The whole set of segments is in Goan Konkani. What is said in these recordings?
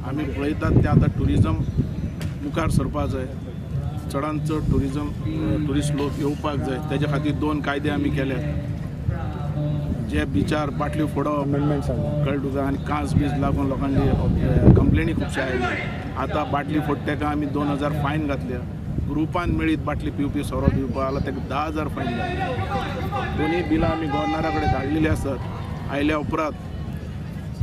आमी पळयतात ते आतां ट्युरिजम मुखार सरपाक जाय, चडान चड ट्युरिजम ट्युरिस्ट लोक येवपाक जाय. तेज्या खातीर 2 कायदे आमी केल्यात. जे बिचार बाटल्यो फोडप कळ्ळें तुका आनी कांस बीज लागून लोकांची कंप्लेनी खुबशे आयल्यो. आतां बाटली फोडटा तेका आमी 2000 फायन घातल्या. ग्रुपान मेळीत बाटली पिवपी सोरो पिवपा जाल्यार ताका 10,000 फायन घातल्या. दोनूय बिलां आमी गव्हर्नरा कडेन धाडलेली आसात. आयल्या उपरांत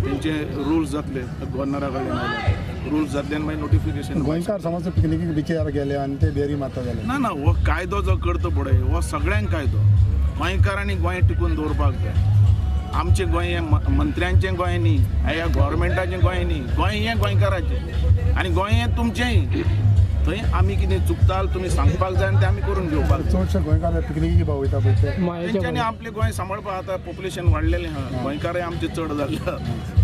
तेंचे रुल्स जातले गव्हर्नरा कडल्यान आयले रुल्स जातले आनी मागीर नोटिफिकेशन. गोंयकार समज पिकनिकीक बिचीर गेले आनी ते बेरी मारता जाल्यार ना ना, हो कायदो जो करता पळय हो सगळ्यांक कायदो. गोंयकारांनी गोंय टिकून दवरपाक जाय. आमचें गोंय हें मंत्र्यांचें गोंय न्ही, ह्या गव्हर्मेंटाचें गोंय न्ही. गोंय हें गोंयकाराचें आनी गोंय हें तुमचेंय. थंय आमी कितें चुकता तुमी सांगपाक जाय आनी तें आमी करून घेवपाक जाय. चडशे गोंयकार पिकनिकीक वयता पळय तेंच्यांनी आपलें गोंय सांबाळपाक. आतां पॉप्युलेशन वाडलेलें आहा, गोंयकारय आमचे चड जाल्ले,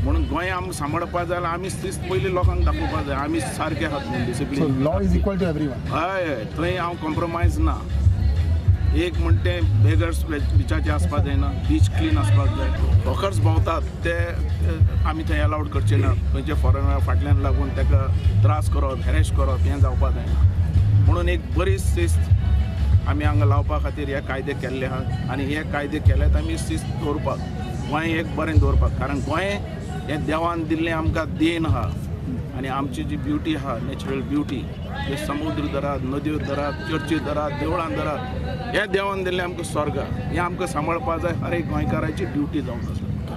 म्हणून गोंय आमकां सांबाळपाक जाय जाल्यार आमी शिस्त पयलीं लोकांक दाखोवपाक जाय. आमी सारके आहात म्हणून discipline. Law is equal to everyone. हय, थंय हांव कॉम्प्रोमायज ना. एक म्हणटे बेगर्स बिचाचे आसपाक जायना, बीच क्लीन आसपाक जाय. हॉकर्स भोंवतात ते आमी थंय अलावड करचे ना. खंयचे फॉरेनर फाटल्यान लागून ताका त्रास करप, हॅरेस करप हें जावपाक जायना. म्हणून एक बरी शिस्त आमी हांगा लावपा खातीर हे कायदे केल्ले आहात आनी हे कायदे केल्यात आमी शिस्त दवरपाक, गोंय एक बरें दवरपाक. कारण गोंय हें देवान दिल्लें आमकां देन आहा आनी आमची जी ब्युटी आहा, नॅचरल ब्युटी, हे समुद्र धरात, नदयो धरात, चर्ची धरात, देवळां धरात, हे देवान दिल्लें आमकां स्वर्ग. हें आमकां सांबाळपाक जाय. हर एक गोंयकाराची ड्युटी जावन आसा.